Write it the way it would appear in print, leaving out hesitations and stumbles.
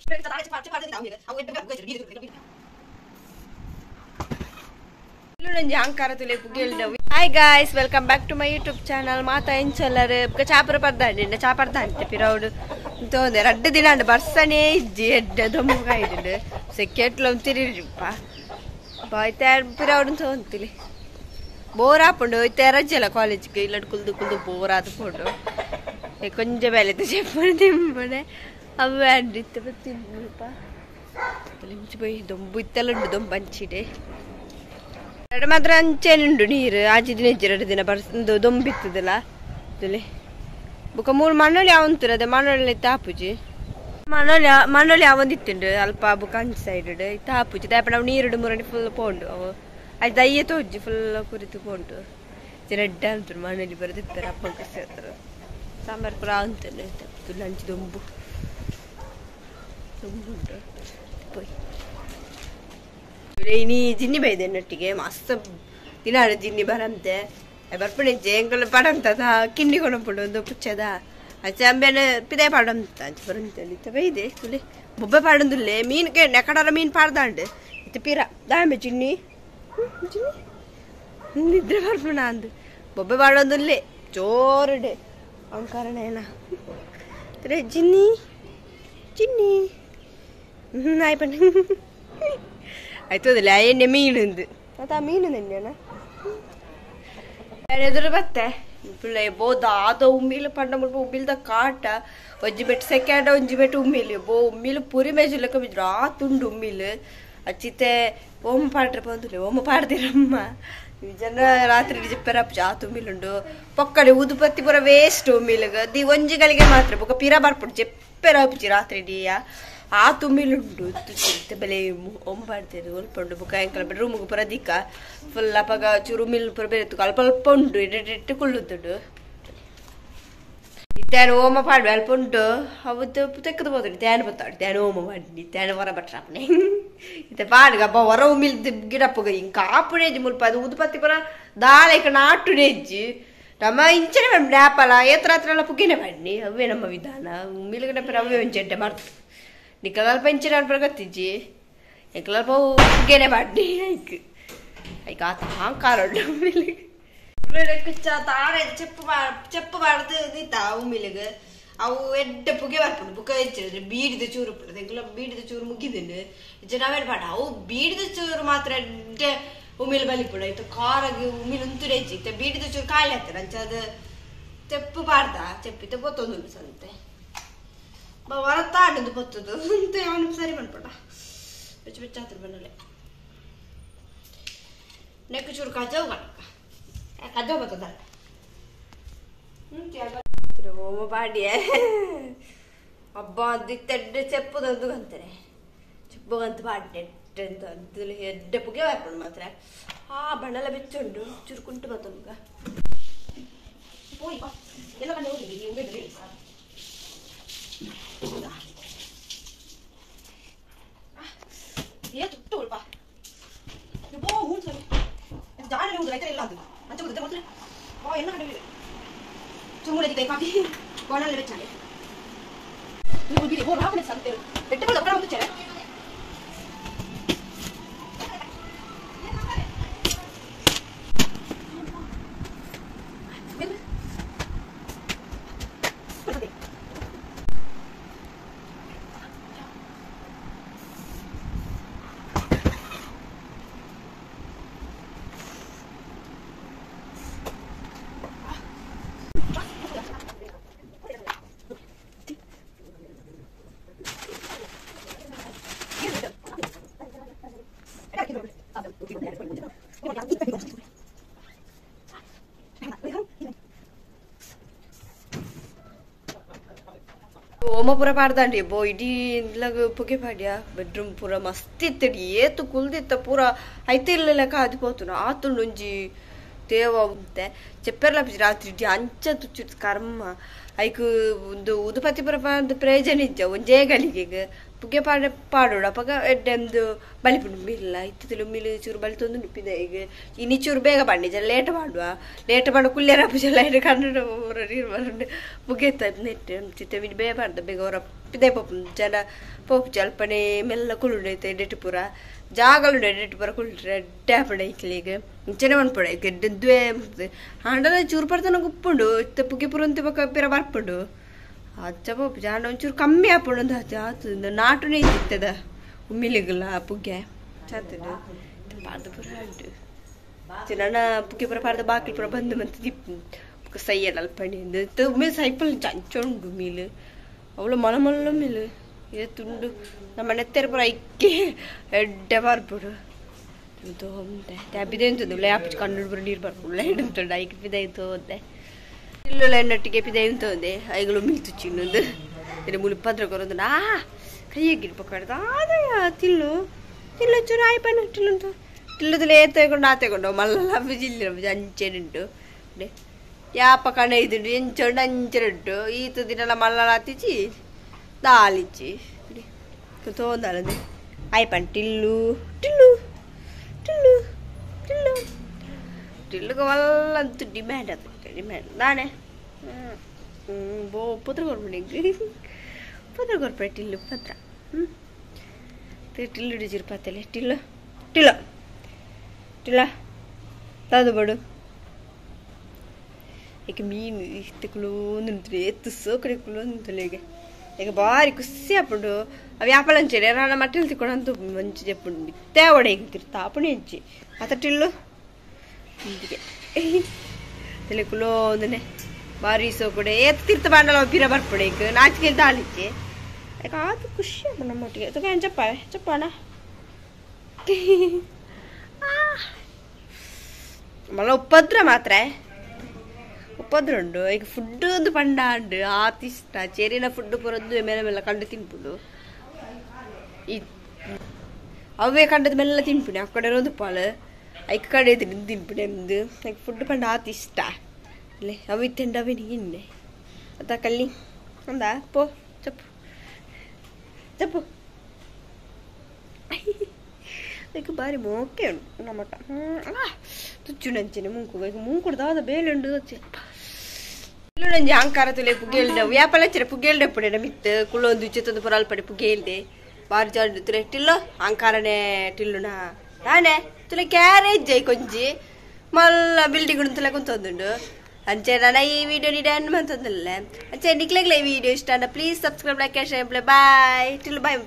Hi guys, welcome back to my YouTube channel. Mata enchalar ಚಾಪರ ಪರ್ದಾಂಡಿ ಚಾಪರ್ದಾಂತೆ ಪಿರೌಡು ತೋಂದೆ ರಡ್ಡು ದಿನ ಅಂಡ್ ಬರ್ಸನೇ ಇಜ್ಜಿ ಎಡ್ಡೆ ದೊಮ್ಮಗಾಯ್ದು ಸೆಕೆಟ್ಲ ತಿರಿಪ್ಪ ಬಾಯ್ತೆ ಪಿರೌಡು ತೋಂತಿಲಿ bore ಆಪುಂಡು ಇತ್ತೆ ರಜ್ಜಲ್ಲ ಕಾಲೇಜ್ಗೆ ಇಲ್ಲಡ್ ಕುಲ್ದು ಕುಲ್ದು ಬೋರ್ ಆದ್ ಪೋಂಡು ಕೊಂಚ ಬೇಲೆ ಚೆಪ್ಪಣೆ ತಿಂಬಣೆ ಅವೇ ಅಂಡ್ ಇತ್ತೆ ತಿಂಬುಲ್ಪ ಪೋಯಿ ದೊಂಬು ಇತ್ತೆಲ್ಲ ಉಂಡು ದೊಂಬಂಚಿಡೆ ಎರಡು ಮಾತ್ರ ಅಂಚೆನುಂಡು ನೀರು ಆಜಿ ದಿನ ಇಜ್ಜಿ ಎರಡು ದಿನ ಬರ್ಸ ದೊಂಬಿತ್ತದಲ್ಲ ತುಲೆ ಬೊಕ ಮೂರು ಮಣ್ಣೊಲಿ ಯಾವಂತುರು ಅದೇ ಮಣ್ಣೊಲಿ ತಾಪುಜಿ ಮಣ್ಣೊಲಿ ಮಣ್ಣೊಲಿ ಯಾವೊಂದಿತ್ತುಂಡು ಅಲ್ಪ ಬೊಕ ಅಂಚಿ ಸೈಡ್ ತಾಪುಜಿ ದಾಯಪ ನಾವು ನೀರುಡು ಮುರಣಿ ಫುಲ್ ಪೋಂಡು ಅವು ಅದು ದಯ್ಯ ತೋಜಿ ಫುಲ್ ಕುರಿತು ಪೋಂಡು ರೆಡ್ಡ ಅಂತುರು ಮಣ್ಣೊಲಿ ಬರೆದಿತ್ತಾರೆ ಅಪ್ಪ ಕೃಷಿ ಸಾಂಬಾರು ಪೂರ ಅಂತುಂಡು ತುಲೆ ಅಂಚಿ ದೊಂಬು ದೊಂಬುಂಡು ಪೋಯ್ ಇನಿ ಜಿನ್ನಿ ಬೈದೆ ಮಸ್ತ್ ದಿನ ಜಿನ್ನಿ ಬರಂತೆ ಬರ್ಪಣೆ ಎಂಕುಲು ಪಡಂತದ ಕಿಂಡಿ ಕೊಣಪುಂಡು ಒಂದು ಪುಚ್ಚದ ಅಚ್ಚ ಅಂಬೆನ ಪಿದೆ ಪಾಡಂತ ಅಂಚ ಬರಂತೆ ಇತ್ತ ಬೈದೆ ತುಲೆ ಬೊಬ್ಬೆ ಪಾಡೊಂದುಲ್ಲೆ ಮೀನ್ ಕೇಂಡ ಎಕಡಾರ ಮೀನ್ ಪಾಡ್ದಾಂಡು ಇತ್ತ ಪಿರ ದಾಂಬೆ ಜಿನ್ನಿ ಜಿನ್ನಿ ನಿದ್ರೆ ಬರ್ಪಣ ಅಂದು ಬೊಬ್ಬೆ ಪಾಡೊಂದುಲ್ಲೆ ಜೋರುಡೆ ಅವನ ಕಾರಣ ಏನ ತುಲೆ ಜಿನ್ನಿ ಜಿನ್ನಿ ಆಯ್ ಪಂಡ ಆಯ್ತದಲ್ಲ ಎಣ್ಣೆ ಮೀನುಂದು ಮತ್ತೆ ಆ ಮೀನು ನೆನ್ನೆನ ಎದುರು ಬತ್ತೆ ಪಿಳ್ಳೆ ಬೋದಾದ ಉಮ್ಮಿಲು ಪಂಡ ಮುಲ್ಪ ಉಮ್ಮಿಲ್ದ ಕಾಟ ಒಂಜಿ ಬೆಟ್ಟು ಸೆಕೆಂಡ ಒಂಜಿ ಬೆಟ್ಟು ಉಮ್ಮಿಲು ಬೋ ಉಮ್ಮಿಲು ಪುರಿ ಮೇಜುಲಕ್ಕ ಮಿಜ್ರು ಆ ತುಂಡು ಉಮ್ಮಿಲು ಅಚ್ಚಿತೆ ಓಮ ಪಾಡ್ರೆ ಬಂದುಲೆ ಓಮ ಪಾಡ್ದಿರಮ್ಮ ಜನ ರಾತ್ರಿ ಜಿಪ್ಪೆರಪ್ಪ ಆ ತುಮ್ಮಿಲುಂಡು ಪೊಕ್ಕಡೆ ಉದುಪತ್ತಿ ಪೂರ ವೇಸ್ಟ್ ಉಮ್ಮಿಲುಗ the ಒಂಜಿಗಳಿಗೆ ಮಾತ್ರ ಬೊಕ ಪಿರ ಬರ್ಪುಂಡು ಜೆಪ್ಪೆರಪ್ಪಿ ರಾತ್ರಿ ಡಿಯ ಆ ತುಮ್ಮಿಲುಂಡು ಬೆಲೆ ಒಮ್ಮ ಪಾಡ್ತೇವೆ ಒಲ್ಪುಂಡು ಬೊಕ ಎಂಕಲ ರೂಮುಗು ಪೂರ ದಿಕ್ಕ ಫುಲ್ ಅಪಗ ಚೂರು ಮಿಲ್ ಪೂರ ಬೇರೆ ಅಲ್ಪ ಅಲ್ಪ ಉಂಡು ಇಟ್ಟು ಕುಳ್ಳುತ್ತುಂಡು ಇತ್ತಾನು ಓಮ ಪಾಡುವೆ ಅಲ್ಪ ಉಂಟು ಅವತ್ತು ತೆಕ್ಕದು ಹೋದ್ರೆ ತ್ಯಾನು ಬತ್ತಾಡು ತ್ಯಾನು ಓಮ ಮಾಡಿ ತ್ಯಾನು ಹೊರ ಬಟ್ರಾಪನೆ ಇತ್ತೆ ಪಾಡುಗ ಅಬ್ಬ ಹೊರ ಉಮಿಲ್ ಗಿಡಪ್ಪಗ ಇಂಕ ಆಪುಣೇಜಿ ಮುಲ್ಪ ಅದು ಉದುಪತ್ತಿ ಪೂರ ದಾಳ ಇಕ ನಾಟುನೇಜ್ಜಿ ನಮ್ಮ ಇಂಚನೆ ಮೇಡಮ್ ಡ್ಯಾಪಲ ಏತ್ರ ಹತ್ರ ಎಲ್ಲ ಪುಗ್ಗಿನೇ ಮಾಡಿ ಅವೇ ನಮ್ಮ ವಿಧಾನ ಉಮ್ಮಿಲ್ಗಡೆ ಪರ ಅವೇ ಒಂಚೆ ಎಡ್ಡೆ ಮಾಡ್ತದೆ ನಿಕ್ಕಲಲ್ಪ ಇಂಚಿನ ಪ್ರಗತಿಜಿ ಎಂಕಲಲ್ಪ ಪುಗ್ಗೇನೆ ಮಾಡಿ ಐಕ್ ಐಕ್ ಆತ ಹಾಂಕಾರ ತಾರೆ ಚೆಪ್ಪು ಚೆಪ್ಪು ಬಾರ್ದು ದೀತ ಉಮ್ಮಿಲಿಗೆ ಅವು ಎಡ್ಡೆ ಪುಗೆ ಬರ್ಪುಂಡು ಬುಕ್ಕ ಹೆಚ್ಚಿದ್ರೆ ಬೀಡಿದ ಚೂರು ಪುಂಡು ಎಂಕಲ ಬೀಡಿದ ಚೂರು ಮುಗಿದಿಂಡು ಇಜ್ಜೆ ನಾವೇನು ಪಾಡ ಅವು ಬೀಡಿದ ಚೂರು ಮಾತ್ರ ಎಡ್ಡೆ ಉಮ್ಮಿಲ್ ಬಲಿಪುಂಡು ಆಯ್ತು ಕಾರಾಗಿ ಉಮ್ಮಿಲ್ ಉಂತುಡೆ ಹೆಚ್ಚಿ ಇತ್ತೆ ಬೀಡಿದ ಚೂರು ಖಾಲಿ ಆಗ್ತದೆ ಅಂಚ ಅದು ಚೆಪ್ಪು ಬಾರ್ದ ಚೆಪ್ಪಿತ್ತೆ ಪೊತ್ತೊಂದು ಸಂತೆ ವರತ್ತಾಡದು ಬತ್ತದು ಅಂತ ಅವನು ಸರಿ ಬಂದ್ಬಿಟ್ಟ ಬೆಚ್ಚ ಬೆಚ್ಚ ಆತ್ರ ಬನ್ನಲೆ ನೆಕ್ಕು ಚೂರು ಕಜವು ಕಣಕ್ಕ ಕಜವು ಬತ್ತದ ಓಮ ಪಾಡಿಯೇ ಅಬ್ಬ ದಿತ್ತೆಡ್ಡೆ ಚೆಪ್ಪುದಂದು ಅಂತಾರೆ ಚೆಪ್ಪುಗಂತ ಪಾಡ್ಡೆ ಅಂತ ಎಡ್ಡೆ ಪುಗೆ ಬರ್ಪುಂಡು ಮಾತ್ರ ಆ ಬಣ್ಣೆಲ್ಲ ಬೆಚ್ಚುಂಡು ಚೂರು ಕುಂಟು ಬತ್ತುಂಡು ಪೋಯಿ ಎಲ್ಲ ಕಡೆ ಹೋಗಿ ಓಮ ಪೂರ ಪಾಡ್ದಾಂಡಿ ಬೋ ಇಡೀ ಪುಗೆ ಪಾಡ್ಯ ಬೆಡ್ರೂಮ್ ಪೂರ ಮಸ್ತ್ ಇತ್ತಡಿ ಏತು ಕುಲ್ದಿತ್ತ ಪೂರ ಐತೆ ಇಲ್ಲ ಕಾದು ಪೋತುನ ಆತುಂಡು ಒಂಜಿ ತೇವ ಉಂತೆ ಚೆಪ್ಪೆರ್ಲ ರಾತ್ರಿ ಇಡೀ ಅಂಚ ತುಚ್ಚು ಕರ್ಮ ಐಕ್ ಒಂದು ಉದುಪತಿ ಪೂರ ಒಂದು ಪ್ರಯೋಜನ ಇಜ್ಜ ಒಂಜೇ ಗಳಿಗೆಗ್ ಪುಗೆ ಪಾಡ ಪಾಡೋಡು ಅಪಗ ಎಡ್ಡೆಂದು ಬಲಿಪುಂಡು ಮಿಲ್ಲ ಇತ್ತಿಲು ಮಿಲ್ ಚೂರು ಬಲಿ ತೊಂದು ಪಿದ ಈಗ ಇನಿ ಚೂರು ಬೇಗ ಪಂಡಿ ಜನ ಲೇಟ್ ಮಾಡುವ ಲೇಟ್ ಮಾಡು ಕುಲ್ಲೇರ ಪೂಜೆ ಲೈಟ್ ಕನ್ನಡ ನೀರು ಬರಂಡು ಪುಗೆ ನೆಟ್ ಚಿತ್ತ ಮಿನಿ ಬೇಗ ಪಾಡ್ದ ಬೇಗ ಹೊರ ಪಿದೆ ಪೋಪು ಜನ ಪೋಪು ಅಲ್ಪನೆ ಮೆಲ್ಲ ಕುಳ್ಳುಂಡು ಐತೆ ಎಡ್ಡೆಟ್ ಪೂರ ಜಾಗಲುಂಡು ಎಡ್ಡೆಟ್ ಪೂರ ಕುಳ್ಳು ಎಡ್ಡೆ ಆಪುಂಡು ಐಕ್ಲೆಗ್ ಇಂಚನೆ ಮನ್ಪೊಡು ಐಕ್ ಎಡ್ಡೆ ಆಂಡಲ ಚೂರು ಪರ್ತನ ಉಪ್ಪುಂಡು ಇತ್ತೆ ಪುಗೆ ಪೂರ ಉಂತೆ ಬೊಕ ಪಿರ ಬರ್ಪುಂಡು ಅಚ್ಚ ಪೋಪು ಆಂಡ ಒಂಚೂರು ಕಮ್ಮಿ ಆಪುಂಡು ಅಂದ್ ಆತು ನಾಟುನೇ ಇತ್ತದ ಉಮ್ಮಿಲಿಗುಲ ಪುಗೆ ಚಾತುಂಡು ಪಾಡ್ದ ಪೂರ ಉಂಡು ನನ್ನ ಪುಗೆ ಪೂರ ಪಾಡ್ದ ಬಾಕಿಲ್ ಪೂರ ಬಂದು ಮಂತ್ ದಿಪ್ಪು ಬೊಕ ಸೈಯಡ್ ಅಲ್ಪಣಿ ಉಮ್ಮಿಲ್ ಸೈಪಲ್ ಚಂಚ ಉಂಡು ಮೀಲು ಅವಳು ಮಲ ಮಲ್ಲ ಮೀಲು ತುಂಡು ನಮ್ಮ ನೆತ್ತೆರ ಪೂರ ಐಕ್ಕೆ ಎಡ್ಡೆ ಬರ್ಪುಡು ಬಿದೆ ಉಂಟು ಯಾಪು ಕಣ್ಣು ಪೂರ ನೀರು ಬರ್ಪುಂಡು ಉಂಟು ಐಕ್ ಪಿದೈ ತೋದೆ ಇಲ್ಲುಲ ಎನ್ನೊಟ್ಟಿಗೆ ಪಿದೈ ಉಂಟು ಐಗಳು ಮಿಲ್ತು ಚಿನ್ನೊಂದು ಮುಲು ಪದ್ರ ಕೊರೊಂದು ಆ ಕೈಯಗಿಡ್ ಪಕ್ಕಡ್ದು ಆದಯ ತಿಲ್ಲು ತಿಲ್ಲು ಚೂರು ಆಯ್ ಪಣ್ಣ ಟಿಲ್ಲುಂತು ಟಿಲ್ಲುದಲೇ ತಗೊಂಡು ಆ ತಗೊಂಡು ಮಲ್ಲ ಜಿಲ್ಲಿ ಅಂಚೆನುಂಟು ಯಾಪ ಕಣ ಇದುಂಡು ಎಂಚುಂಡು ಅಂಚೆನುಂಟು ಈತ ದಿನಲ ಮಲ್ಲ ಆತಿಚಿ ದಾಲಿಚ್ಚಿ ತೋಂದಾಲದು ಆಯ್ ಪಣ್ ಟಿಲ್ಲು ಟಿಲ್ಲು ಟಿಲ್ಲು ಟಿಲ್ಲು ಟಿಲ್ಲುಗೆ ವಲ್ಲಂತು ಡಿಮ್ಯಾಂಡ್ ಅದು ಡಿಮ್ಯಾಂಡ್ ದಾನೆ ಬೋ ಪುತ್ರ ಕೊರ್ಪುಂಡು ಪತ್ರ ಕೊರ್ಪೆ ಟಿಲ್ಲು ಪತ್ರ ಟಿಲ್ಲು ಡಿಜಿರು ಪತ್ತಲೆ ಟಿಲ್ಲು ಟಿಲ್ಲ ಟಿಲ್ಲ ದಾದ ಬಡು ಏಕೆ ಮೀನು ಇತ್ತೆ ಕುಲೋಂದು ಎತ್ತು ಸೋಕಡೆ ಕುಲೋಂದು ಈಗ ಈಗ ಬಾರಿ ಖುಷಿ ಆಪುಂಡು ಅವು ಯಾಪಲಂಚೆ ರಾಣ ಮಟ್ಟೆಲ್ ತಿಕ್ಕೊಂಡು ಮಂಚಿ చెప్పుంಡು ಇತ್ತೆ ಒಡೆ ತಿರ್ತಾಪುಣಿ ಹೆಂಚಿ ಅತ ಟಿಲ್ಲು ಇಂದಿಗೆ ತಲೆ ಕುಲೋಂದನೆ ಬಾರಿ ಸೋಕುಡೆ ಏತ್ ತಿರ್ತ ಬಾಂಡಲ ಪಿರ ಬರ್ಪುಡೆ ಈಗ ನಾಚಿಕೆ ದಾಳಿಚ್ಚೆ ಯಾಕೆ ಆತು ಖುಷಿ ಆಪುಂಡು ನಮ್ಮೊಟ್ಟಿಗೆ ತುಕ ಚಪ್ಪಾವೆ ಚಪ್ಪಾಣ ಮಲ್ಲ ಉಪದ್ರ ಮಾತ್ರ ಉಪದ್ರ ಉಂಡು ಈಗ ಫುಡ್ ಒಂದು ಪಂಡ ಉಂಡು ಆತ ಇಷ್ಟ ಚೇರಿನ ಫುಡ್ ಪೂರದ್ದು ಮೇಲೆ ಮೇಲೆ ಕಂಡು ತಿನ್ಪುಂಡು ಈ ಅವೇ ಕಂಡದ ಮೆಲ್ಲ ತಿನ್ಪುಣೆ ಆ ಕಡೆ ಇರೋದು ಪಾಲು ಐಕ್ ಕಡೆ ತಿನ್ಪುಣೆ ಎಂದು ಐಕ್ ಫುಡ್ ಪಂಡ ಆತ ಇಷ್ಟ ಅಲ್ಲೇ ಅವು ಇತ್ತೆಂಡು ಅವೇನು ಇನ್ನೆ ಅತ್ತ ಕಲ್ಲಿ ಅಂದ ಪೋ ಚಪ್ಪು ಚಪ್ಪು ಅದಕ್ಕೆ ಬಾರಿ ಮೋಕೆ ಉಂಟು ನಮ್ಮಟ ತುಚ್ಚು ನಂಚಿನ ಮೂಂಕು ಈಗ ಮೂಂಕುಡ್ದಾದ ಬೇಲೆ ಉಂಡು ನಂಜಿ ಅಹಂಕಾರ ತುಲೆ ಪುಗೇಲ್ಡೆ ವ್ಯಾಪಾರ ಪುಗೇಲ್ಡೆ ಪುಡೆ ಮಿತ್ತು ಕುಳ್ಳೊಂದು ಇಚ್ಚತ್ತೊಂದು ಪುರ ಅಲ್ಪಡೆ ಪುಗೇಲ್ದೆ ಬಾರಿ ಜಾಡು ತುಲೆ ಟಿಲ್ಲೋ ಅಹಂಕಾರನೇ ಟಿಲ್ಲುನಾ ನಾನೇ ತುಲೆ ಕ್ಯಾರೇಜ್ ಜೈ ಕೊಂಚಿ ಮಲ್ಲ ಬಿಲ್ಡಿಂಗ್ ತುಲೆ ಕುಂತೊಂದುಂಡು ಅಂಚೆ ನಾನು ಈ ವಿಡಿಯೋ ನೀಡ ಅಂತಂದಿಲ್ಲ ಅಂಚೆ ನಿಕ್ಲೆಗ್ಲ ಈ ವಿಡಿಯೋ ಇಷ್ಟ please subscribe, like, share, bye. Till bye.